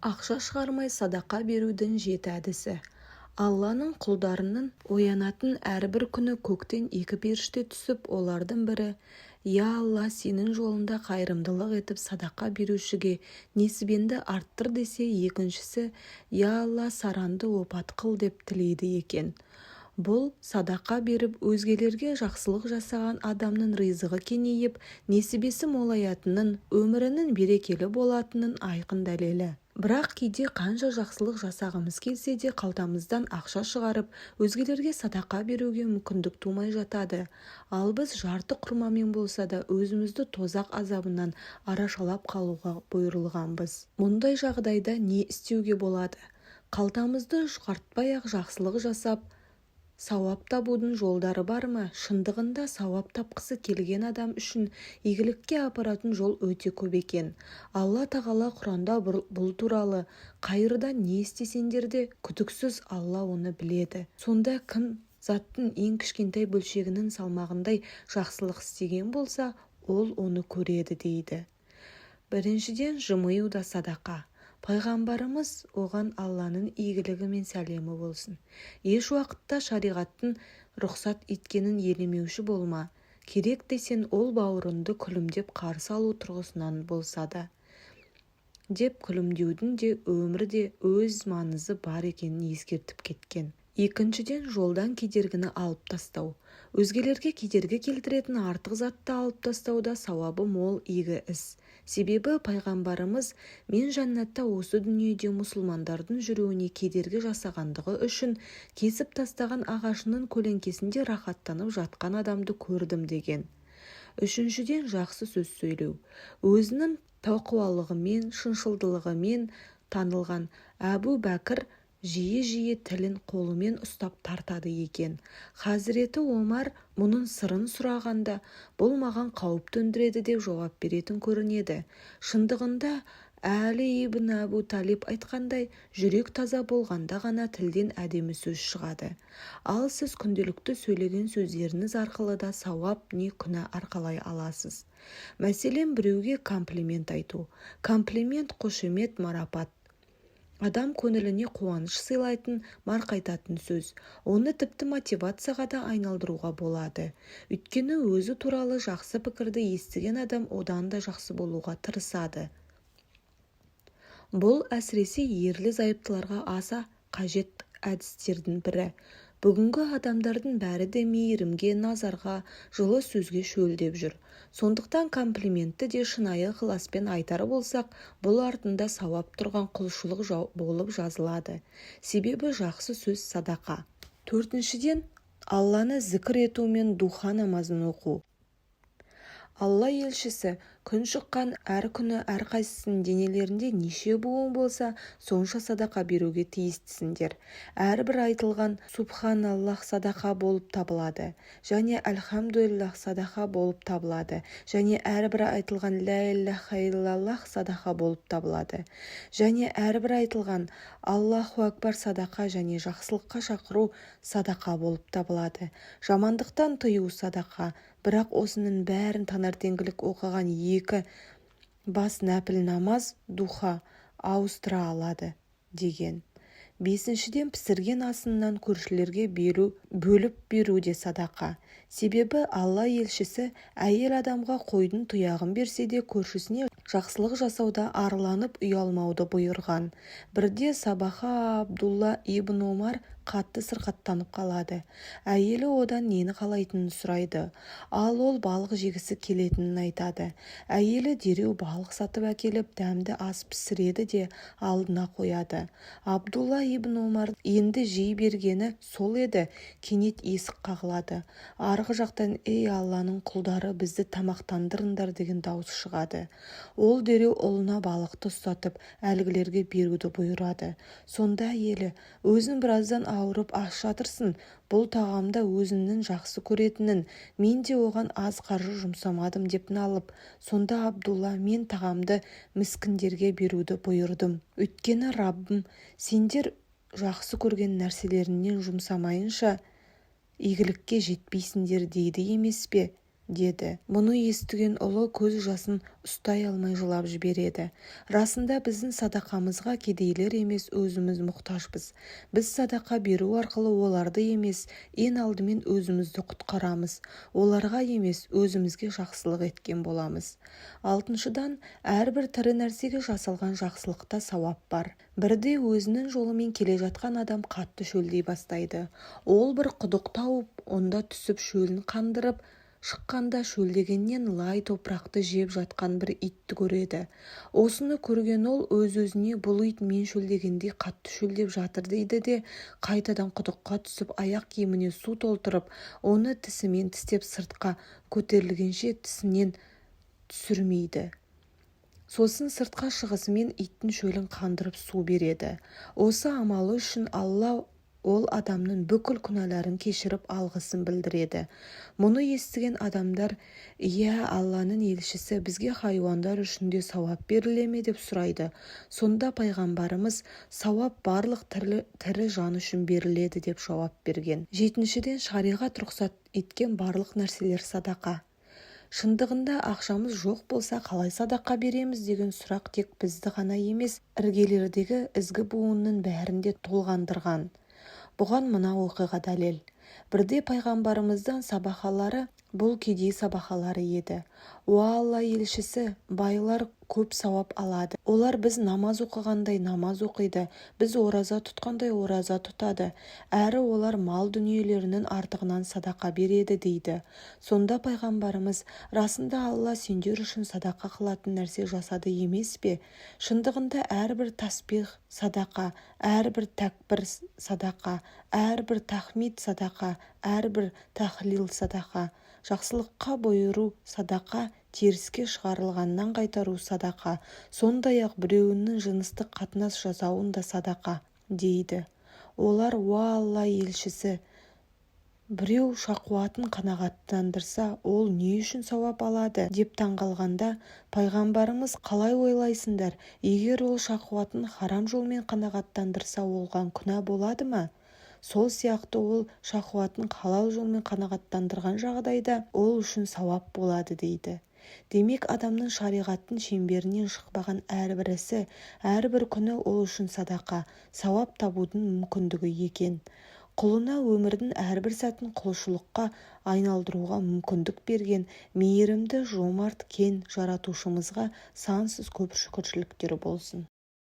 Ақша шығармай садақа берудің жеті әдісі. Алланың құлдарының оянатын әрбір күні көктен екі періште түсіп, олардың бірі: "Я Алла, сенің жолында қайырымдылық етіп садақа берушіге несібеңді арттыр", – десе, екіншісі: "Я Алла, саранды опат қыл", – деп тілейді екен. Бұл садақа беріп, өзгелерге жақсылық жасаған адамның ризығы кеңейіп, несібесі молаятынын, өмірінің берекелі болатынының айқын дәлелі. Бірақ кейде қанша жақсылық жасағымыз келсе де қалтамыздан ақша шығарып, өзгелерге садақа беруге мүмкіндік тумай жатады. Ал біз жарты құрмамен болса да өзімізді тозақ азабынан арашалап қалуға бұйырылғанбыз. Мұндай жағдайда не істеуге болады? Қалтамызды жұқартпай-ақ жақсылық жасап, сауап табудың жолдары бар ма? Шындығында, сауап тапқысы келген адам үшін игілікке апаратын жол өте көп екен. Алла Тағала Құранда бұл туралы: "Қайырдан не істесеңдер де, күдіксіз Алла оны біледі. Сонда кім заттың ең кішкентай бөлшегінің салмағындай жақсылық істеген болса, ол оны көреді", – дейді. Біріншіден, жымию да садақа. Пайғамбарымыз, оған Алланың игілігі мен сәлемі болсын: "Еш уақытта шариғаттың рұқсат еткенін елемеуші болма, керек десең, ол бауырыңды күлімдеп қарсы алу тұрғысынан болса да", – деп күлімдеудің де өмірде өз маңызы бар екенін ескертіп кеткен. Екіншіден, жолдан кедергіні алып тастау. Өзгелерге кедергі келтіретін артық затты алып тастау да сауабы мол игі іс. Себебі пайғамбарымыз: "Мен жәннатта осы дүниеде мұсылмандардың жүруіне кедергі жасағандығы үшін кесіп тастаған ағашының көлеңкесінде рахаттанып жатқан адамды көрдім", – деген. Үшіншіден, жақсы сөз сөйлеу. Өзінің тақуалығымен, шыншылдығымен танылған Әбу Бәкір жиі-жиі тілін қолымен ұстап тартады екен. Хазіреті Омар мұның сырын сұрағанда, "Бұл маған қауіп төндіреді", – деп жауап беретін көрінеді. Шындығында, Әли ибн Әбу Талиб айтқандай, жүрек таза болғанда ғана тілден әдемі сөз шығады. Ал сіз күнделікті сөйлеген сөздеріңіз арқылы да сауап не күнә арқалай аласыз. Мәселен, біреуге комплимент айту. Комплимент – қошемет, марапат, адам көңіліне қуаныш сыйлайтын, марқайтатын сөз. Оны тіпті мотивацияға да айналдыруға болады. Өйткені өзі туралы жақсы пікірді естіген адам одан да жақсы болуға тырысады. Бұл әсіресе ерлі-зайыптыларға аса қажет әдістердің бірі. Бүгінгі адамдардың бәрі де мейірімге, назарға, жылы сөзге шөлдеп жүр. Сондықтан комплиментті де шынайы ықыласпен айтар болсақ, бұл артында сауап тұрған құлшылық болып жазылады. Себебі жақсы сөз садақа. Төртіншіден, Алланы зікір ету мен духа намазын оқу. Алла елшісі: "Күн шыққан әр күні әрқайсысының денелерінде неше буын болса, сонша садақа беруге тиістісіңдер. Әрбір айтылған субханаллах садақа болып табылады және әлхамдулиллах садақа болып табылады және әрбір айтылған лә илляха иллаллах садақа болып табылады және әрбір айтылған Аллаху акбар садақа және жақсылыққа шақыру садақа болып табылады, жамандықтан тыю садақа. Бірақ осының бәрін таңертеңгілік оқыған екі бас нәпіл намаз, духа ауыстыра алады", – деген. Бесіншіден, пісірген асыңнан көршілерге беру, бөліп беру де садақа. Себебі Алла елшісі: "Әйел адамға қойдың тұяғын берсе де, көршісіне жақсылық жасауда арланып ұялмауды бұйырған. Бірде сабаха Абдулла ибн Омар қатты сырқаттанып қалады. Әйелі одан нені қалайтынын сұрайды. Ал ол балық жегісі келетінін айтады. Әйелі дереу балық сатып әкеліп, дәмді ас пісіреді де алдына қояды. Абдулла ибн Омар енді жей бергені сол еді, кенет есік қағылады. Арғы жақтан: "Ей, Алланың құлдары, бізді тамақтандырыңдар", – деген дауыс шығады. Ол дереу ұлына балықты ұстатып, әлгілерге беруді бұйырады. Сонда әйелі: "Өзің біраздан ауырып аш жатырсың, бұл тағам да өзіңнің жақсы көретінің, мен де оған аз қаржы жұмсамадым", – деп налып, сонда Абдулла: "Мен тағамды міскіндерге беруді бұйырдым. Өйткені Раббым: "Сендер жақсы көрген нәрселеріңнен жұмсамайынша, игілікке жетпейсіңдер", – дейді емес пе?" Деді. Мұны естіген ұлы көз жасын ұстай алмай жылап жібереді. Расында, біздің садақамызға кедейлер емес, өзіміз мұқтажбыз. Біз садақа беру арқылы оларды емес, ең алдымен өзімізді құтқарамыз, оларға емес, өзімізге жақсылық еткен боламыз. Алтыншыдан, әрбір тірі нәрсеге жасалған жақсылықта сауап бар. Бірде өзінің жолымен келе жатқан адам қатты шөлдей бастайды. Ол бір құдық тауып, онда түсіп шөлін қандырып шыққанда шөлдегеннен лай топырақты жеп жатқан бір итті көреді. Осыны көрген ол өз-өзіне: «Бұл ит мен шөлдегендей қатты шөлдеп жатыр», – дейді де, қайтадан құдыққа түсіп, аяқ киіміне су толтырып, оны тісімен тістеп, сыртқа көтерілгенше тісінен түсірмейді. Сосын сыртқа шығысымен иттің шөлін қандырып су береді. Осы амалы үшін Алла ол адамның бүкіл күнәларын кешіріп, алғысын білдіреді. Мұны естіген адамдар: «Иә, Алланың елшісі, бізге хайуандар үшін де сауап беріле ме?» – деп сұрайды. Сонда пайғамбарымыз: «Сауап барлық тірі жан үшін беріледі», – деп жауап берген. Жетіншіден, шариғат рұқсат еткен барлық нәрселер садақа. Шындығында, ақшамыз жоқ болса, қалай садақа береміз деген сұрақ тек бізді ғана емес, іргелердегі ізгі буынның бәрін де толғандырған. Бұған мына оқиға дәлел. Бірде пайғамбарымыздың сахабалары, бұл кедей сахабалары еді: «Уа, Алла елшісі, байлар көп сауап алады. Олар біз намаз оқығандай намаз оқиды, біз ораза тұтқандай ораза тұтады, әрі олар мал-дүниелерінің артығынан садақа береді», – дейді. Сонда пайғамбарымыз: «Расында, Алла сендер үшін садақа қылатын нәрсе жасады емес пе? Шындығында, әрбір тәсбих садақа, әрбір тәкбір садақа, әрбір тахмид садақа, әрбір тахлил садақа, жақсылыққа бұйыру садақа, теріске шығарылғаннан қайтару садақа, сондай-ақ біреуіңнің жыныстық қатынас жасауың да садақа», – дейді. Олар: «Уа, Алла елшісі, біреу шахуатын қанағаттандырса, ол не үшін сауап алады?» – деп таңғалғанда, пайғамбарымыз: «Қалай ойлайсыңдар, егер ол шахуатын харам жолмен қанағаттандырса, оған күнә болады ма? Сол сияқты ол шахуатын халал жолмен қанағаттандырған жағдайда, ол үшін сауап болады», – дейді. Демек, адамның шариғаттың шеңберінен шықпаған әрбір ісі, әрбір күні ол үшін садақа, сауап табудың мүмкіндігі екен. Құлына өмірдің әрбір сәтін құлшылыққа айналдыруға мүмкіндік берген мейірімді, жомарт, кең Жаратушымызға сансыз көп шүкіршіліктер болсын.